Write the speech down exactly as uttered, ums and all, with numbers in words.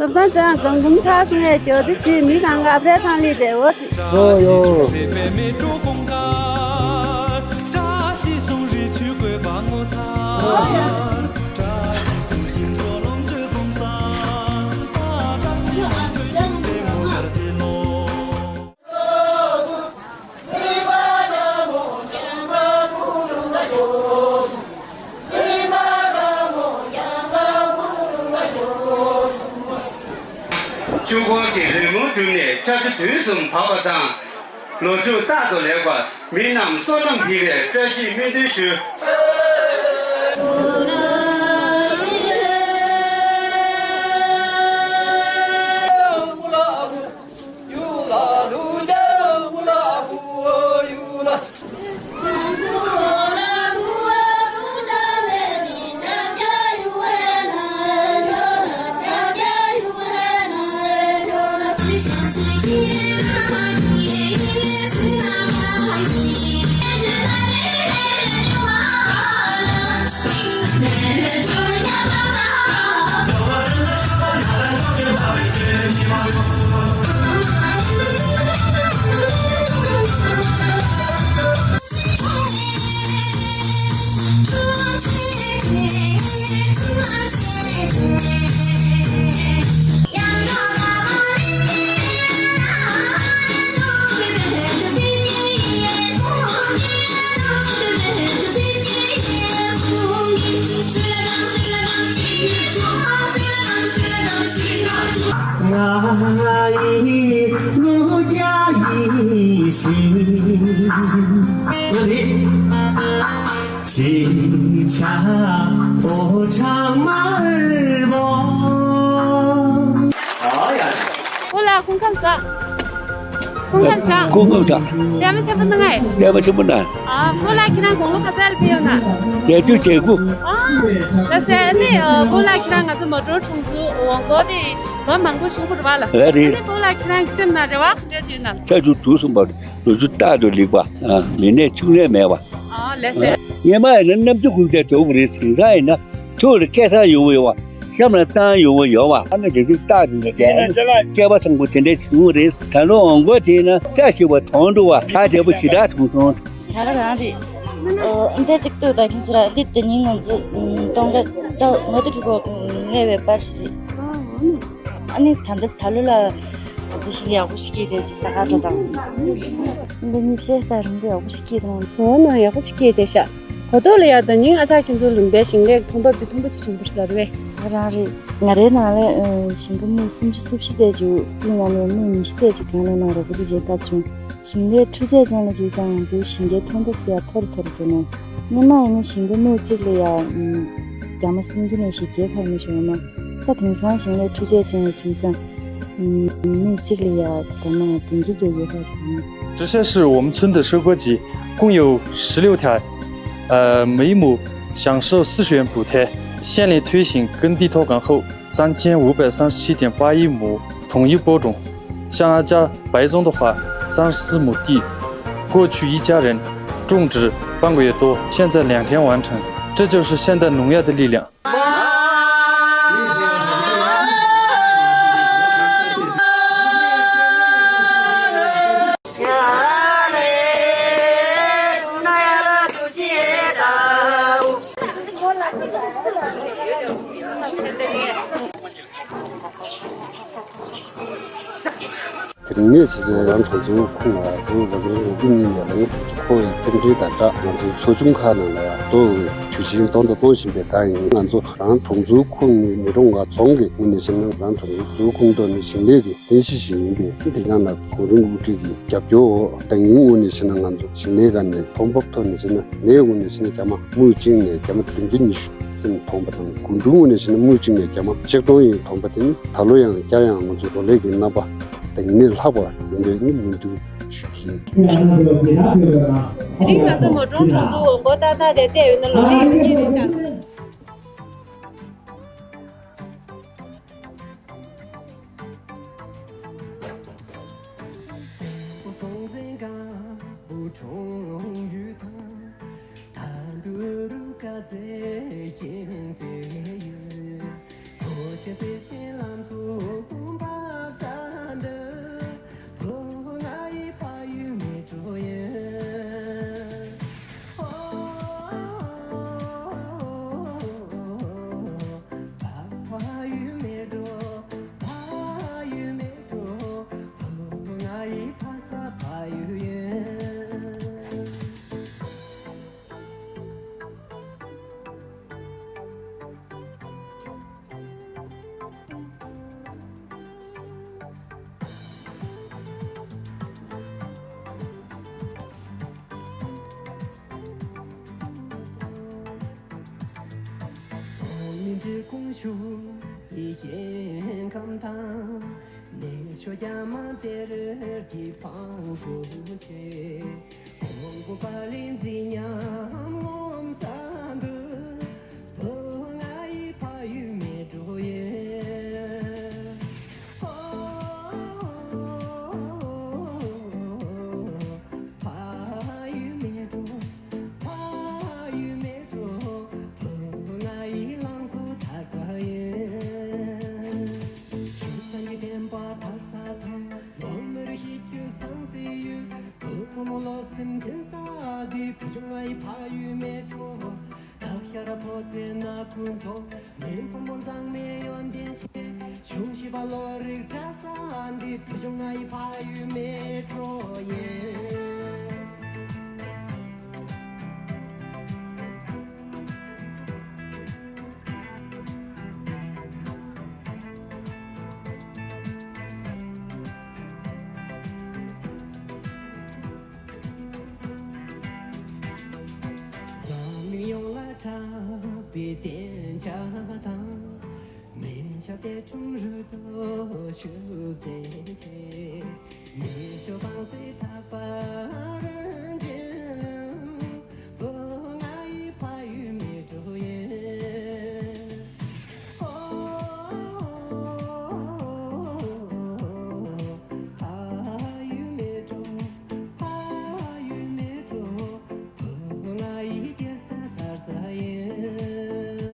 བློ་བཟང་ཅན་གང་འབུམ་ཐག་སོང་ངས་གྱོད་དེ་བྱས་མི་གང་ག་ཨ་ཕྲའི་ཐང་ལི་དེ་འོ། ཡོ་ཡོ། ཆུ་འཁོར་གྱི་རི་མོ་གྲུབ་ནས་ཆར་ཆུ་དུས་གསུམ་བབས་པ་དང་། ལོ་ཕྱུགས་རྟག་ཏུ་ལེགས་པར་མི་རྣམས་བསོད་ནམས་འཕེལ་བའི་བཀྲ་ཤིས་སྨོན་འདུན་ཞུ། ཨོ་ལགས། སྐུ་ཁམས་བཟང་། སྐུ་ཁམས་བཟང་། སྐུ་ཁམས་བཟང་། བདེ་མོ་ཆེན་པོ་གནང་ངས། བདེ་མོ་ཆེན་པོ་གནང་། ཨ། སྐུ་ལགས་ཁྱེད་རང་དགུང་ལོ་ག་ཚོད་ལ་ཕེབས་ཡོད་ན། བརྒྱད་ཅུ་གྱ་དགུ། ཨ། ལགས་སེ། ཨ་ནི་སྐུ་ལགས་ཁྱེད་རང་ང་ཚོ་མོ་ཊ་གྲོང་ཚོ་འོང་སྐོར་དེ་ལོ་མང་པོ་བྱུང་བ་རེད་པ་ལགས། ཨ་རེད། ཨ་ནི་སྐུ་ལགས་ཁྱེད་རང་གི་སེམས་ནང་རེ་བ་ག་འདྲ་ཡོད་ན། ཆར་ཆུ་དུས་གསུམ་པར་ལོ་ཕྱུགས་རྟག་ཏུ་ལེགས་པ། ཨ། མི་ནད་ཕྱུགས་ནད་མེད་པ། ཨ། ལགས་སེ། སྔོན་མ་ཡིན་ན་གནམ་ཆུ་ཁུག་ཏེ་འགྲོ་གི་རེད། དེང་སང་ཡིན་ན་ཐུགས་ལ་སྐལ་བཟང་ཡོད་པ་ཡོད་པ། བསམ་ལ་བཏང་ཡོང་བ་ཡོང་བ། ཨ་ནི་དེ་ཚོ་རྟགས་དེ་འདྲ་དེ་སྐལ་པ་བཟང་པོ་དེ་འདྲ་བྱུང་བ་རེད། ད་ལོ་འོང་སྐོར་བྱས་ན་བཀྲ་ཤིས་པ་དོན་འགྲུབ་པ་གྲ་རྒྱས་པོ་ཞེ་དྲག་བྱུང་སོང་། ད་ག་རང་རེད། ཨོ། འདི་གཅིག་ལྟོས་དང་ཁྱེད་ཚོ་ར། འདི་དེ་ཉིན་ང་ཚོ་སྟོང་ཁ་ད་ང་ཚོ་གྲུ་གོ་སྔས་པའི་པར་ཞིག་ཨ་ནི་ད་ལྟ་ད་ལོ་ལ་ང་ཚོ་ཞིག་ཡག་པོ་ཞིག་སྐྱེས་དེ་ཅིག་ད་ག་འགྲོ་དང་། འདི་ཉིད་བཤད་ས་རིང་པོ་ཡག་པོ་ཞིག་སྐྱེས་དང་། འོ་ན་ཡག་པོ་ཞིག་སྐྱེས་དེ་ཤག་གོ་ཐོག་ལ་ཡ་ད་ཉིན་ཨ་ཅག་ཁྱེད་ཚོ་ལུང་པའི་ཞིང་ལས་ཐོན་འབབ་དེ་ཐོན་པོ་ཅིག་བྱུང་པ་ཞིག་ལ་རེད་པས། ད་རང་རེད། ང་རའི་ནང་ལ་ཞིང་ཁ་སྨུག་སུམ་ཅུ་སོ་བཞི་ཙམ་ཅིག་ཡོད། དེའི་ནང་ནས་སྨུག་ཉི་ཤུ་ཙམ་ཅིག་གང་ལ་ནང་རོགས་པ་ཅིག་བྱས་བཏབ་བྱུང་། ཞིང་ལས་འཕྲུལ་ཆས་ཅན་ལ་གྱུར་ཙང་ང་ཚོའི་ཞིང་ཁའི་ཐོན་འབབ་དེ་ཡང་མཐོ་རུ་མཐོ་རུ་འགྲོ་གནང་། སྔོན་མ་ཡིན་ན་ཞིང་ཁ་སྨུག་གཅིག་ལ་ཡ་རྒྱ་མ་སུམ་བརྒྱ་ནས་བཞི་བརྒྱའི་བར་མི་ཞིག་ཡོད་མ། ད་དེང་སང་ཞིང་ལས་འཕྲུལ་ཆས་ཅན་ལ་གྱུར་ཙང་སྨུག་གཅིག་ལ་ཡ་རྒྱ་མ་བདུན་བརྒྱ་བརྒྱད་བརྒྱའི་བར་འགྲོ་གནང་། 这些是我们村的收割机，共有十六台，呃，每亩享受四十元补贴。县里推行耕地脱岗后三千五百三十七点八一亩统一播种，像阿家白棕的话，三十四亩地，过去一家人种植半个月多，现在两天完成，这就是现代农业的力量。 དེ་ནས་ཆེ་ཆེ་རང་གྲོང་ཚོའི་ཁོངས་ལ་རང་ལོ་ངན་རེ་དགུ་གཉིས་ནས་ལོ་ངན་དྲུག་ཅུ་འཁོར་བའི་རྟེན་འབྲེལ་དང་སྦྲགས། ང་ཚོའི་ཚོ་ཆུང་ཁག་ནང་ལ་ཡང་གཏོགས་པའི་དུས་ཆེན་སྟོང་དང་སྟོང་བཞིན་པའི་སྒང་ཡིན། ང་ཚོ་རང་གྲོང་ཚོའི་ཁོངས་ནས་མི་གྲོངས་པ་རྫོང་གི་ངོས་ནས་བཤད་ན་རང་གྲོང་ཚོའི་ཁོངས་གཏོགས་ནས་ཞིང་ལས་ཀྱི་རྟེན་གཞི་ཞིག་ཡིན་པས། དེ་སྒང་ལ་གོང་རིམ་དབུ་ཁྲིད་ཀྱི་རྒྱབ་སྐྱོར་འོག་ད་ཉིན་ངོས་ནས་བཤད་ན་ང་ཚོ་ཞིང་ལས་ཁང་ནས་ཐོན་འབབ་ཐོག་ནས་བཤད་ན་ནས་ངོས་ནས་བཤད་ན་རྒྱ་མ་སྨུག་གཅིག་ནས་རྒྱ་མ་བདུན་བརྒྱ་ཉི་ཤུ་ཙམ་ཐོན་པ་དང་། སྒོ་འབྲུ་ངོས་ནས་བཤད་ན་སྨུག་གཅིག་ནས་རྒྱ་མ་ཆིག་སྟོང་ཡན་ཐོན་པ་དེ་ནི་ད་ལོ་ཡང་བསྐྱར་ཡང་ང་ཚོ་ལོ་ལེགས་ཀྱི་རྣམ་པ་དང་ནི་ལྷག་པ་ཡོང་བའི་ནི་སྨོན་འདུན་ཞུ་གི་ཡིན། དེ་རིང་ང་ཚོ་མོ་ཀྲོང་གྲོང་ཚོ་འོང་སྐོར་ཏག་ཏག་དེ་བལྟས་ཡོད་ན་ལོ་ལེགས་ཡིན་ངེས་རེད་ཤག་ཀུན་ཤུགས་ཀྱི་ཞིང་ཁམས་དང་། མེ་ཤོ་རྒྱ་མ་དེར་གྱི་ཕང་བུ་ཆེ། ཀོང་པོ་པ་ལི་འཛིན་ཉམས་ངོམ་ས་འདུ། བུ་ང་ཡི་ཕ་ཡུལ་མེ་ཏྲོ་ཡིན། ཨོ། ཕ་ཡུལ་མེ་ཏྲོ། ཕ་ཡུལ་མེ་ཏྲོ། བུ་ང་ཡི་ལང་ཚོ་དར་ས་ཡིན། ཞུ་ས་ཡི་བསྟན་པ་དར་ས་དང་། ལོ་མེར་ཤི་རྒྱུ་སང་སི་ཡུལ། བུ་ཕོ་མོ་བློ་སེམས་མཐུན་ས་འདི། བུ་ཆུང་ང་ཡི་ཕ་ཡུལ་མེ་ཏྲོ། ད་ཤ་ར་ཕོ་ཚེ་ན་ཀུན་ཚོ། མེ་ཕོ་མོ་མཛངས་མའི་ཡོན་ཏན་ཆེ། གཞུང་བཞི་པ་བློ་རིག་གྲྭ་ས་འདི། བུ་ཆུང་ང་ཡི་ཕ་ཡུལ་མེ་ཏྲོ་ཡིན། འཛམ་གླིང་ཡོངས་ལ་གྲགས་པའི་བསྟན་བྱ་དང་། མེ་ཤ་དེ་ཁྲུང་རུ་ཏོ་ཤུ་ཙེ་ཤེ། མེ་ཤོ་བང་སེ་ཐག་པ་རུ་